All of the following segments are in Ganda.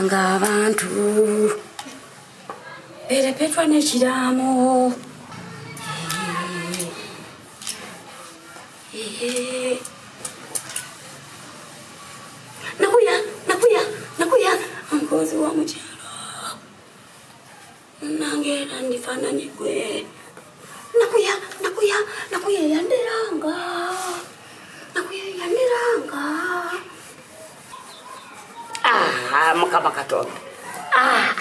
Banange abantu erepetwa n'ekiraamo. Nakuya, nakuya, nakuya, nkozi wa mukyalo nange era ndifaananye gwe. Nakuya, nakuya, nakuya eyanderanga, nakuya eyanderanga. Ah, Mukama Katonda. Ah,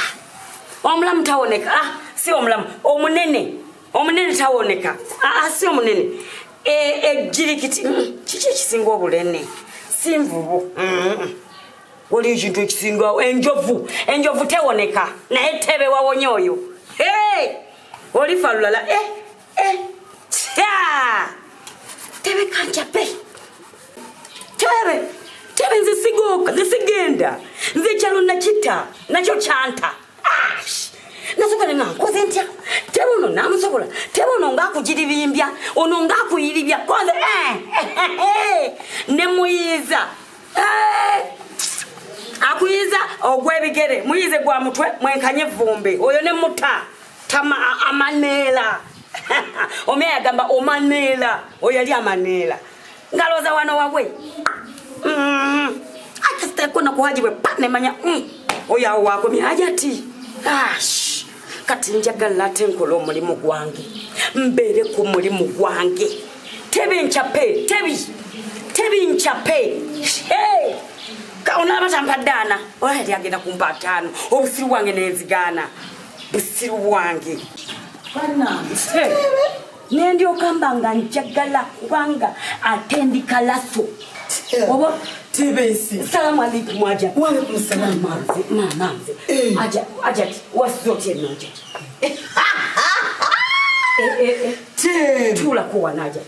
omulamu tawoneka. Ah, si omulamu, omunene, omunene tawoneka. Ah, si omunene. Ejjirikiti, kiki ekisinga obunene? Si nvubu. Waliyo ekintu ekisinga enjovu, enjovu tewoneka, naye tebe wawonye oyo. Hey! Olifa lulala. Eh, eh. Tya! Tebe kanjape. Tebe, tebe nze sigooka, nze sigenda. Nze ekyalo nakita, nakyo kyanta. Nasooka ne nga nkoze ntya? Tebe ono naamusobola, tebe ono ng'akugiribimbya, ono ng'akuyiribya. Konze, ne muyiiza. Akuyiiza ogw'ebigere, muyiize gwa mutwe, mwenkanye evvumbe. Oyo ne muta, tama, amaneera. Omya yagamba omaneera, oyo yali amaneera. Ngalooza wano wabwe. Akasitako na kuhaji bwe pa nemanya, oyo awo wakomye hajati. Ash. Kati njagala ate nkole omulimu gwange, mbeere ku mulimu gwange. Tebi nchape, tebi, tebi nchape. Hey! Onaaba tampadde ana, ola yali agenda kumpa 5. Obusiru bwange nenzigaana, busiru bwange. Bannange. Hey. Nendyoka mba nga njagala kubanga ate ndi kalaso. Oba Tebesi. Salamu alaikum aja. Wa alaikum salam. Mama nze, mama nze. Aja, aja, wasizo otya eno aja? Tebe. Tuulako wano aja.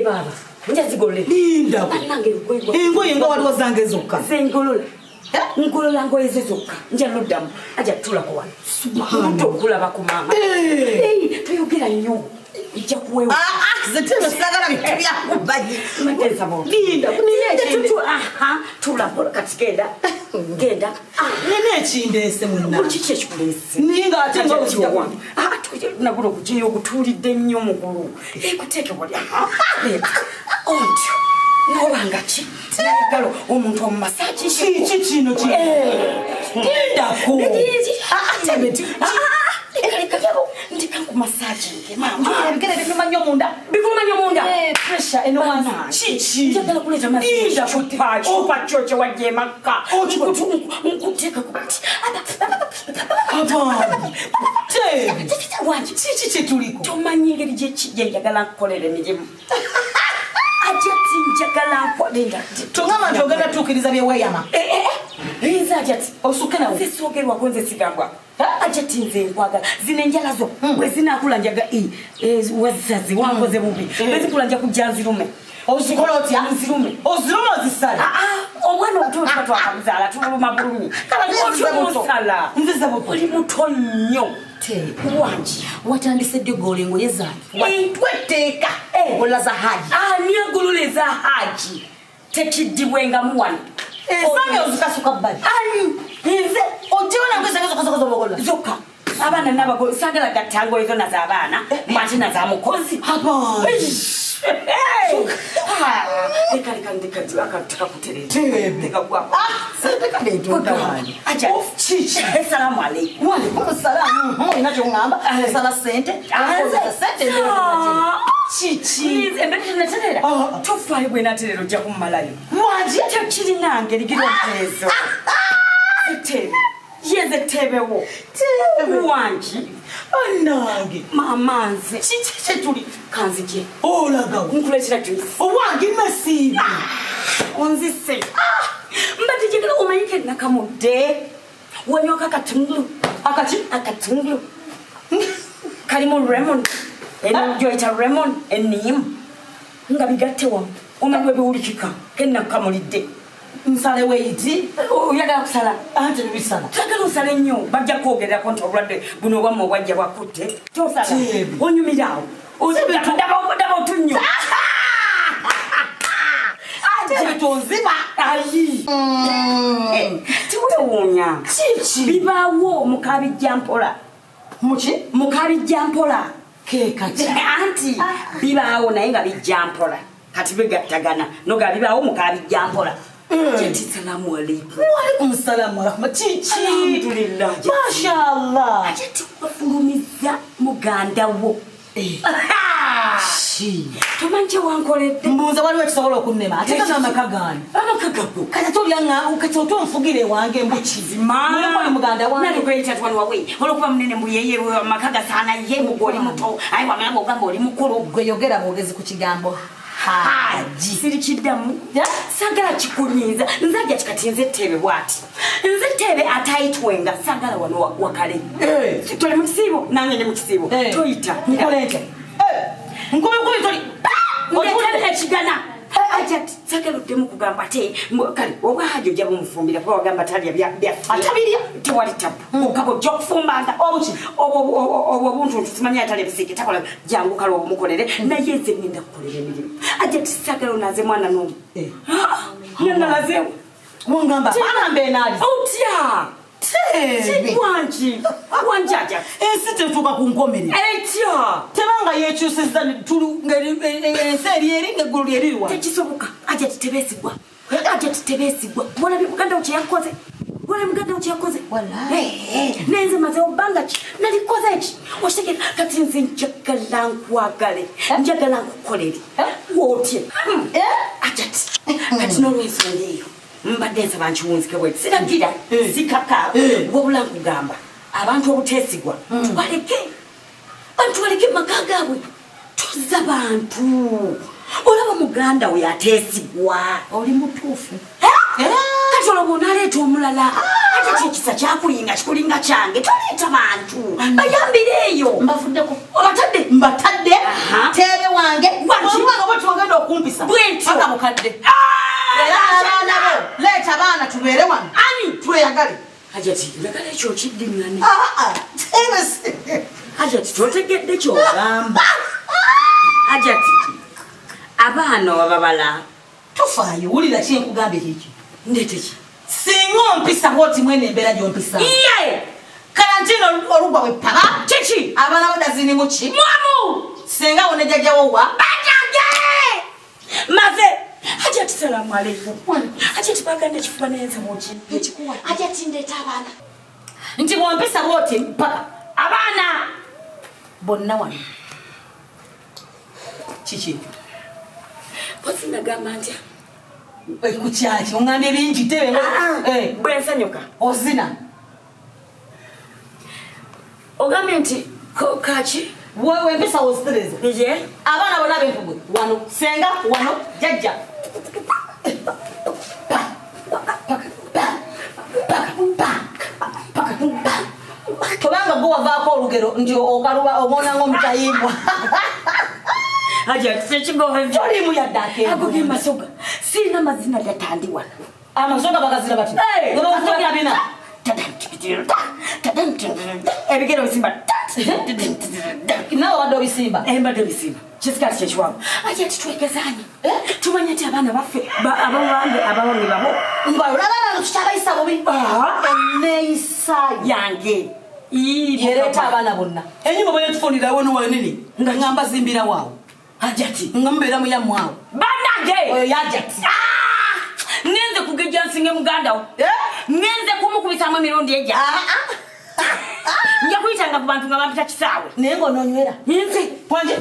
Baba, nja zigolole. Linda. Bannange, gwe. Engoye nga waliwo zange zokka. Nze ngolola. Ngolola ngoye ze zokka. Nja noddamu. Aja tuulako wano. Subhanallah. Omuntu okulaba ku maama. Toyogera nnyo. Nja kuwewa. Nze tebe saagala bintu bya kubanyi. Mateesa bo. Linda, nina ekindi. Tutu, aha, tuulako kati genda. Genda. Nina ekindeese munna. Buli kiki ekikuleese? Naye ng'ate nga Kati okijja wange. Nagula okujeeyo okutuulidde nnyo mugulu. Kuteeke wali. Leeta. Ontyo. N'obanga ki? Nayagala omuntu omumasaaki. Kiki kino ki? Lindako. Tebe, Leka, leka, ndika nkumasaakinge, maama. Ebigere binyuma nnyo munda. Bikuluma nnyo munda. Pressure eno wansi. Bannange. Kiki? Njagala kuleeta mazzi. Linda, Chupa, chupa kyo kye wajja emaka. Okiba. Nkuteeka ku kati. Abange. Tebe. Wangi. Kiki kye tuliko? Tomanyi engeri gye njagala nkukolera emirimu. Ajja ti njagala nkolinda. Togamba nti ogenda tuukiriza bye weeyama. Nze ajja ti. Osukke nawe. Nze soogerwako, nze sigambwako. Ajja ti nze nkwagala. Zino enjala zo, bwe zinaakula njaga, wazisaze, wankoze bubi. Bwe zikula nja kujja nzirume. Ozikola otya? Nzirume. Ozirume ozisale? Omwana omuto tuba twakamuzaala, tumuluma bulumi. Kale nzize buto. Omusala. Nzize buto. Oli muto nnyo. Tebe. Wangi. Watandise ddi ogolola engoye zange? Twetteeka. Ogolola za Haji. Ani agolola eza Haji? Tekiddibwengamu wano. Zange ozikasuka bbali. Ani? Nze. Ojjewo nange zange zokka zokka z'obogolola. Zokka. Abaana n'abagolo, saagala gatta ngoye zonna z'abaana, mwate na za mukozi. Abaana. Leka, leka, leka, leka, akantu tekakutereeza. Tebe. Tekagwako. Sente kale etonda wange. Aja. Kiki? Assalamu alaikum. Wa alaikum salaam. Olina ky'oŋŋamba? Osaba ssente? Okozesa ssente embeera Kiki? Nze embeera tenatereera. Tofaayo bwe natereera ojja kummalayo. Wangi? Tekirina ngeri gira ompeezo. Tebe. Ye nze tebewo. Tebe. Wangi. Bannange. Maama nze. Kiki kye tuli? Kanzije. Olagawo. Nkuleetera juice. Owange nasiibye. Onzise. Mbadde njagala omanye ke nakamudde. Wanywako akatungulu. Akaki? Akatungulu. Kalimu lemon. Eno gyoyita lemon, enniimu. Nga bigatte wamu. Omanyi bwe biwulikika. Ke nakamulidde. Nsale weeyiti. Oyagala kusala? Anti tebisala. Twagala osale nnyo. Bajja kwogererako nti obulwadde buno obwammwe obwajja bwakutte. Tosala. Tebe. Onyumira awo. Daba otunnyo. Teebe tonziba. Ayi. Tiwewuunya. Kiki? Bibaawo mukabijja mpola. Muki? Mukabijja mpola. Keekati. Anti bibaawo naye nga bijja mpola. Kati bigattagana noga bibaawo mukabijja mpola. Jeti salamu aleikum. Waalaikum salamu warahma. Kiki? Alhamdulillah. Mashallah. Jeti wafulumizza muganda wo. Ki? Tomanyi kye wankoledde. Mbuuza waliwo ekisobola okunnema ate nga n'amaka gaani. Amaka gago. Kati ate olya kati ote onfugira ewange mbuki. Mulekwa muganda wange. Nalikweyita twani wawe olwokuba munene mbu yeye amaka gasaana ye mugwe oli muto aye wamala ng'ogamba oli mukulu. Gwe yogera bwogezi ku kigambo haji. Sirikiddamu. Sagala kikunyiiza nze ajja kikati nze Teebe bw'ati nze Teebe atayitwenga sagala wano wakale. Toli mu kisiibo nange ndi mu kisiibo toyita. Nkole ntya? Nkubikubi toli. Ndeetera ekigana. Ajja sagala oddemu kugamba ate kale obwa haji ojja bumufumbira kuba wagamba talya byaffe. Atabirya. Tewali tabu. Okaba ojja okufumbanga. Obuki? Obwo obuntu nti simanyi atalya bisiike takola jangu kale obumukolere naye nze ngenda kukolera emirimu. Ajja sagala onaaze mwana n'omu. Nalazeewo. Wangamba abaana mbeenaaliza. Otya? Teebe. Wangi. Wangi ajja. Ensi tetuuka ku nkomerero. Etya? Tebanga yeekyusizza ensi eri eri ng'eggulu lye liri wano. Tekisoboka. Ajja titebeesigwa. Ajja titebeesigwa. Walabye muganda wo kye yakoze. Walabye muganda wo kye yakoze. Naye nze mazeewo bbanga ki? Nalikoze ki? Okitegeera kati nze njagala nkwagale. Njagala nkukolere. W'otye? Ajja kati n'olw'ensonga eyo mbadde nsaba nkiwunzike bwe siragira sikaka wabula nkugamba abantu obuteesigwa tubaleke. Bantu baleke maka gaabwe. Tuzza bantu. Olaba muganda we ateesigwa. Oli mutuufu. Kati olaba onaaleeta omulala. Ate kyekisa kyakulinga kikulinga kyange. Toleeta bantu. Bayambire eyo. Mbavuddeko. Obatadde. Mbatadde. Teebe wange. Wangi. Omwana oba tiwagenda okumpisa. Bwentyo. Paka mukadde. Era abaana bo leeta abaana tubeere wano. Ani? Tweyagale. Hajati njagala ekyo okiddiŋŋane. Teebe. Hajati totegedde ky'ogamba. Hajati abaana obabala. Tofaayo wulira ki nkugambye kiki. Ndeete ki? Singa ompisa bw'oti mwene embeera gy'ompisa. Iye! Karantiini olugwa bwe ppaba. Kiki? Abaana bo dazini ki? Mwamu! Singa wo ne jjajjawo wa? Bajange! Maze! Hajati salamu aleikum. Hajati baganda ekifuba naye nze bw'okimpe. Hajati ndeeta abaana. Nti bw'ompisa bw'oti mpaka. Abaana! Bonna wano. Kiki? Mpozi nagamba ntya? Ku kyaki oŋŋambye bingi tebe. Bwe nsanyuka. Ozina. Ogambye nti kaki? Wempisa wozitereza. Ye? Abaana bonna ab'empugwe wano, senga wano, jjajja. Kubanga gwe wavaako olugero nti okaluba omwona ng'omutayimbwa. Hajati tekigobe. Toliimu yadde akeeguunza. Ago ge masoga. Sirina mazina gatandi wano. Amasoga bagazira bati. Nga bina. Ebigere obisimba. Naawe obadde obisimba. Mbadde obisimba. Kisikaati kyekiwanvu. Hajati twegezaanye. Tumanye nti abaana baffe abawange abawange babo. Olaba abaana tukyabayisa bubi. Enneeyisa yange. Yereeta abaana bonna. Ennyumba bwe yetufunirawo no wanene nga ngamba zimbirawo awo. Hajati. Nga mubeera muyammwe awo. Bannange! Oyo Hajati. Ngenze kugejja nsinge muganda wo. Ngenze kumukubisaamu emirundi ejja. Nja kuyitanga ku bantu nga bampita kisaawe. Naye ng'onoonywera. Nze. Wanje.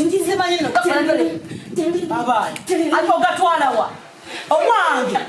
Ngizimanyi nno. Abaana. Ate ogatwala wa? Owange.